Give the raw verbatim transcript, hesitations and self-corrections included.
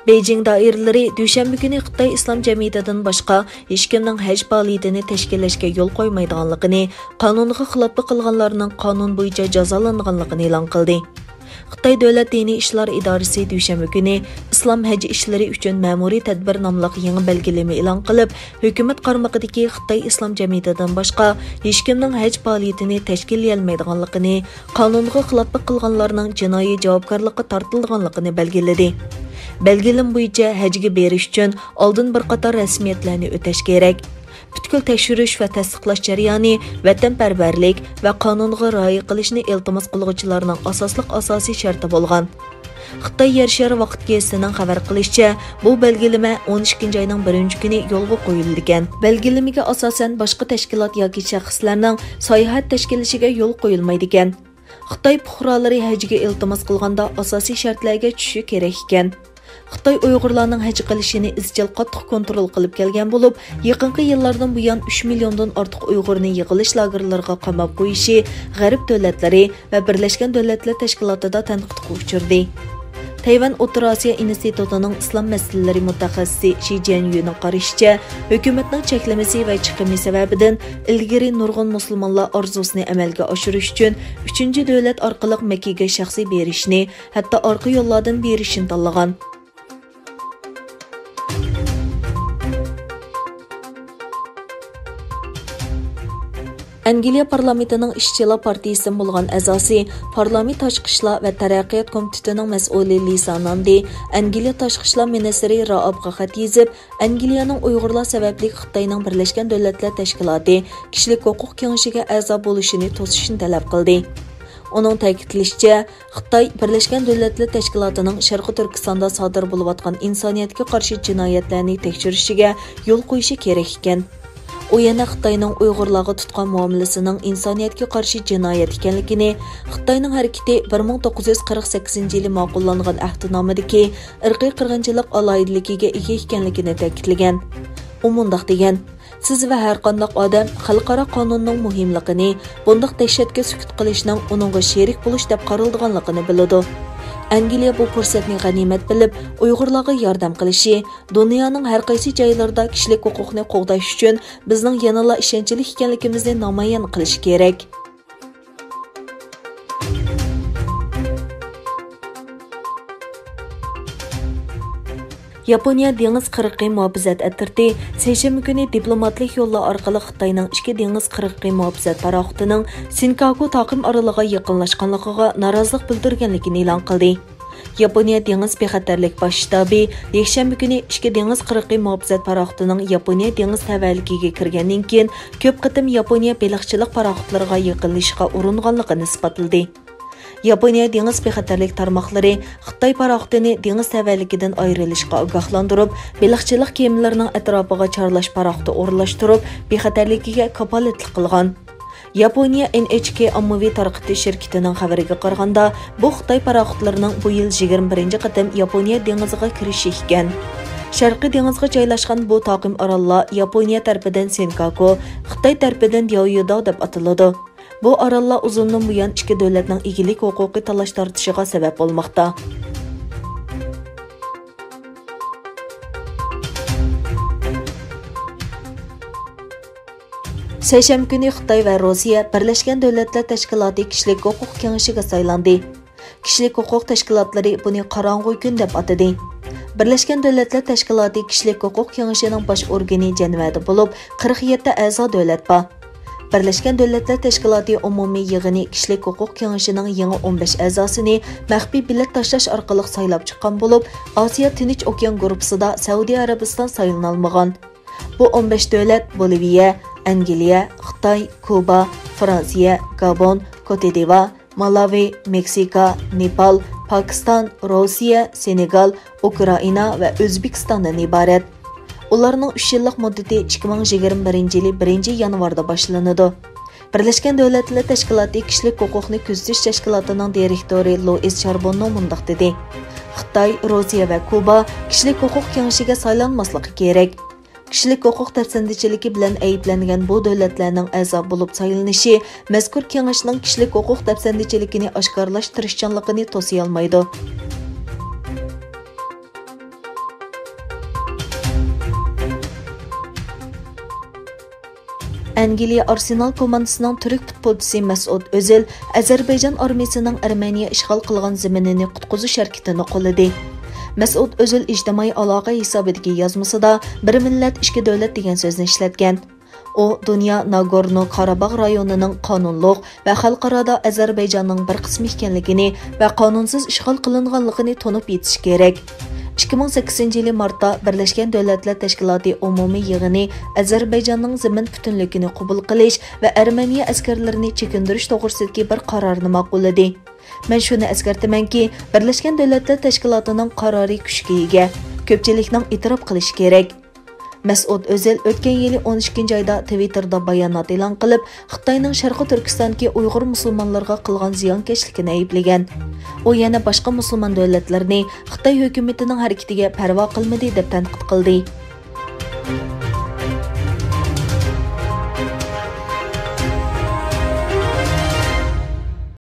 بېيجىڭ دائىرىلىرى دۈشەنبە كۈنى خىتاي ئىسلام جەمئىيىتىدىن باشقا ھېچكىمنىڭ ھەج پائالىيىتىنى تەشكىللەشكە يول قويمايدىغانلىقىنى، قانۇنغا خىلاپلىق قىلغانلارنىڭ قانۇن بويىچە جازالانغانلىقىنى ئېلان قىلدى. خىتاي دۆلەت دىنىي ئىشلار ئىدارىسى دۈشەنبە كۈنى ئىسلام ھەج ئىشلىرى ئۈچۈن مەمۇرىي تەدبىر ناملىق يېڭى بەلگىلىمە ئېلان قىلىپ، ھۆكۈمەت قارمىقىدىكى خىتاي ئىسلام جەمئىيىتىدىن باشقا ھېچكىمنىڭ ھەج پائالىيىتىنى تەشكىللىيەلمەيدىغانلىقىنى، قانۇنغا خىلاپلىق قىلغانلارنىڭ جىنايى جاۋابكارلىققا تارتىلىدىغانلىقىنى بەلگىلىدى. بەلگىلىمە بويىچە ھەجگە بېرىش ئۈچۈن ئالدىن بىر قاتار رەسمىيەتلەرنى ئۆتەش كېرەك. پۈتكۈل تەكشۈرۈش ۋە تەستىقلاش جەريانى ۋەتەنپەرۋەرلىك ۋە قانۇنغا رىئايە قىلىشنى ئىلتىماس قىلغۇچىلارنىڭ ئاساسلىق ئاساسىي شەرتى بولغان. خىتاي يەر شارى ۋاقىت گېزىتىنىڭ خەۋەر قىلىشىچە، بۇ بەلگىلىمە ئون ئىككىنچى ئاينىڭ بىرىنچى كۈنى يولغا قويۇلىدىكەن. بەلگىلىمىگە ئاساسەن، باشقا تەشكىلات ياكى شەخسلەرنىڭ ساياھەت تەشكىللىشىگە يول قويۇلمايدىكەن. خىتاي پۇقرالىرى ھەجگە ئىلتىماس قىلغاندا ئاساسىي شەرتلەرگە چۈشۈشى كېرەك ئىكەن. خىتاي ئۇيغۇرلارنىڭ ھەج قىلىشىنى ئىزچىل قاتتىق كونترول قىلىپ كەلگەن بولۇپ، يېقىنقى يىللاردىن بۇيان ئۈچ مىليوندىن ئارتۇق ئۇيغۇرنى يىغىلىش لاگېرلىرىغا قاماپ قويۇشى غەرب دۆلەتلىرى ۋە بىرلەشكەن دۆلەتلەر تەشكىلاتىدا تەنقىدقا ئۇچرىدى. تەيۋەن ئوتتۇرا ئاسىيا ئىنستىتۇتىنىڭ ئىسلام مەسىلىلىرى مۇتەخەسسىسى شى جيەنيۈنىڭ قارىشىچە، ھۆكۈمەتنىڭ چەكلىمىسى ۋە چىقىمى سەۋەبىدىن ئىلگىرى نۇرغۇن مۇسۇلمانلار ئارزۇسىنى ئەمەلگە ئاشۇرۇش ئۈچۈن ئۈچىنچى دۆلەت ئارقىلىق مەككىگە شەخسىي بېرىشنى، ھەتتا ئارقا يوللاردىن بېرىشنى تاللىغان. ئەنگلىيە پارلامېنتىنىڭ ئىشچىلار پارتىيىسىدىن بولغان ئەزاسى، پارلامېنت تاشقى ئىشلار ۋە تەرەققىيات كومىتېتىنىڭ مەسئۇلى لىسا ناندى ئەنگلىيە تاشقى ئىشلار مىنىستىرى رائابقا خەت يېزىپ، ئەنگلىيەنىڭ ئۇيغۇرلار سەۋەبلىك خىتاينىڭ بىرلەشكەن دۆلەتلەر تەشكىلاتى كىشىلىك ھوقۇق كېڭىشىگە ئەزا بولۇشىنى توسۇشنى تەلەپ قىلدى. ئۇنىڭ تەكىتلىشىچە، خىتاي بىرلەشكەن دۆلەتلەر تەشكىلاتىنىڭ شەرقىي تۈركىستاندا سادىر بولۇۋاتقان ئىنسانىيەتكە قارشى جىنايەتلەرنى تەكشۈرۈشىگە يول قويۇشى كېرەك ئىكەن. ئۇ يەنە خىتاينىڭ ئۇيغۇرلارغا تۇتقان مۇئامىلىسىنىڭ ئىنسانىيەتكە قارشى جىنايەت ئىكەنلىكىنى، خىتاينىڭ ھەرىكىتى بىر مىڭ توققۇز يۈز قىرىق سەككىزىنچى يىلى ماقۇللانغان ئەھدىنامىدىكى ئىرقىي قىرغىنچىلىق ئالاھىدىلىكىگە ئىگە ئىكەنلىكىنى تەكىتلىگەن. ئۇ مۇنداق دېگەن: سىز ۋە ھەرقانداق ئادەم خەلقئارا قانۇننىڭ مۇھىملىقىنى، بۇنداق دەھشەتكە سۈكۈت قىلىشنىڭ ئۇنىڭغا شېرىك بولۇش دەپ قارىلىدىغانلىقىنى بىلىدۇ. ئەنگلىيە بۇ پۇرسەتنى غەنىيمەت بىلىپ، ئۇيغۇرلارغا ياردەم قىلىشى، دۇنيانىڭ ھەر قايسى جايلىرىدا كىشىلىك ھوقۇقنى قوغداش ئۈچۈن بىزنىڭ يەنىلا ئىشەنچلىك ئىكەنلىكىمىزنى نامايان قىلىشى كېرەك. ياپونىيە دېڭىز قىرغىقى مۇھاپىزەت ئەترىتى سەيشەنبە كۈنى دىپلوماتلىق يوللار ئارقىلىق خىتاينىڭ ئىككى دېڭىز قىرغىقى مۇھاپىزەت پاراخوتىنىڭ سېنكاكۇ تاقىم ئارىلىغا يېقىنلاشقانلىقىغا نارازىلىق بىلدۈرگەنلىكىنى ئېلان قىلدى. ياپونىيە دېڭىز بىخەتەرلىك باش شتابى يەكشەنبە كۈنى ئىككى دېڭىز قىرغىقى مۇھاپىزەت پاراخوتىنىڭ ياپونىيە دېڭىز تەۋەلىكىگە كىرگەندىن كېيىن، كۆپ قېتىم ياپونىيە بېلىقچىلىق پاراخوتلىرىغا يېقىنلىشىشقا ئۇرۇنغانلىقىنى ئىسپاتلىدى. ياپونىيە دېڭىز بىخەتەرلىك تارماقلىرى خىتاي پاراخوتىنى دېڭىز تەۋەلىكىدىن ئايرىلىشقا ئاگاھلاندۇرۇپ، بېلىقچىلىق كېمىلىرىنىڭ ئەتراپىغا چارلاش پاراخوتى ئورۇنلاشتۇرۇپ، بىخەتەرلىكىگە كاپالەتلىك قىلغان. ياپونىيە ئېن ئېچ كېي ئاممىۋى تارقىتىش شىركىتىنىڭ خەۋىرىگە قارىغاندا، بۇ خىتاي پاراخوتلىرىنىڭ بۇ يىل يىگىرمە بىرىنچى قېتىم ياپونىيە دېڭىزىغا كىرىشى ئىكەن. شەرقىي دېڭىزغا جايلاشقان بۇ تاقىم ئاراللار ياپونىيە تەرىپىدىن سېنكاكۇ، خىتاي تەرىپىدىن دياۋيۇداۋ دەپ ئاتىلىدۇ. بۇ ئاراللار ئۇزۇندىن بۇيان ئىككى دۆلەتنىڭ ئىگىلىك ھوقۇقى تالاش-تارتىشىغا سەۋەب بولماقتا. سەيشەنبە كۈنى خىتاي ۋە روسىيە بىرلەشكەن دۆلەتلەر تەشكىلاتى كىشىلىك ھوقۇق كېڭىشىگە سايلاندى. كىشىلىك ھوقۇق تەشكىلاتلىرى بۇنى قاراڭغۇ كۈن دەپ ئاتىدى. بىرلەشكەن دۆلەتلەر تەشكىلاتى كىشىلىك ھوقۇق كېڭىشىنىڭ باش ئورگىنى جەنۋەدە بولۇپ، قىرىق يەتتە ئەزا دۆلەت بار. بىرلەشكەن دۆلەتلەر تەشكىلاتى ئومۇمىي يىغىنى كىشىلىك ھوقۇق كېڭىشىنىڭ يېڭى ئون بەش ئەزاسىنى مەخپىي بېلەت تاشلاش ئارقىلىق سايلاپ چىققان بولۇپ، ئاسىيا تىنچ ئوكيان گۇرۇپپىسىدا سەئۇدى ئەرەبىستان سايلىنالمىغان. بۇ ئون بەش دۆلەت بولىۋىيە، ئەنگلىيە، خىتاي، كۇبا، فرانسىيە، گابون، كوتىدىۋا، مالاۋى، مېكسىكا، نېپال، پاكىستان، روسىيە، سېنېگال، ئۇكرائىنا ۋە ئۆزبېكىستاندىن ئىبارەت. ئۇلارنىڭ ئۈچ يىللىق مۇددىتى ئىككى مىڭ يىگىرمە بىرىنچى يىلى بىرىنچى يانۋاردا باشلىنىدۇ. بىرلەشكەن دۆلەتلەر تەشكىلاتى كىشىلىك ھوقۇقنى كۆزىتىش تەشكىلاتىنىڭ دىرېكتورى لوئىس شاربوننو مۇنداق دېدى: خىتاي، روسىيە ۋە كۇبا كىشىلىك ھوقۇق كېڭىشىگە سايلانماسلىقى كېرەك. كىشىلىك ھوقۇق دەپسەندىچىلىكى بىلەن ئەيىبلەنگەن بۇ دۆلەتلەرنىڭ ئەزا بولۇپ سايلىنىشى مەزكۇر كېڭەشنىڭ كىشىلىك ھوقۇق دەپسەندىچىلىكىنى ئاشكارىلاش تىرىشچانلىقىنى توسىيالمايدۇ. ئەنگلىيە ئارسېنال كوماندىسىنىڭ تۈرك پۇتبولچىسى مەسئۇد ئۆزىل ئەزەربەيجان ئارمىيىسىنىڭ ئەرمېنىيە ئىشغال قىلغان زېمىنىنى قۇتقۇزۇش ھەرىكىتىنى قوللىدى. مەسئۇد ئۆزىل ئىجتىمائىي ئالاقە ھېسابىدىكى يازمىسىدا بىر مىللەت، ئىككى دۆلەت دېگەن سۆزنى ئىشلەتكەن. ئۇ دۇنيا ناگورنو قاراباغ رايونىنىڭ قانۇنلۇق ۋە خەلقئارادا ئەزەربەيجاننىڭ بىر قىسمى ئىكەنلىكىنى ۋە قانۇنسىز ئىشغال قىلىنغانلىقىنى تونۇپ يېتىشى كېرەك. ئىككى مىڭ سەككىزىنچى يىلى مارتتا بىرلەشكەن دۆلەتلەر تەشكىلاتى ئومۇمىي يىغىنى ئەزەربەيجاننىڭ زېمىن پۈتۈنلۈكىنى قوبۇل قىلىش ۋە ئەرمېنىيە ئەسكەرلىرىنى چېكىندۈرۈش توغرىسىدىكى بىر قارارنى ماقۇللىدى. مەن شۇنى ئەسكەرتىمەنكى، بىرلەشكەن دۆلەتلەر تەشكىلاتىنىڭ قارارى كۈچكە ئىگە، كۆپچىلىكنىڭ ئېتىراپ قىلىشى كېرەك. مەسئۇد ئۆزەل ئۆتكەن يىلى ئون ئىككىنچى ئايدا تىۋىتتېردا بايانات ئېلان قىلىپ، خىتاينىڭ شەرقىي تۈركىستاندىكى ئۇيغۇر مۇسۇلمانلىرىغا قىلغان زىيانكەشلىكىنى ئەيىبلىگەن. ئۇ يەنە باشقا مۇسۇلمان دۆلەتلىرىنى خىتاي ھۆكۈمىتىنىڭ ھەرىكىتىگە پەرۋا قىلمىدى دەپ تەنقىد قىلدى.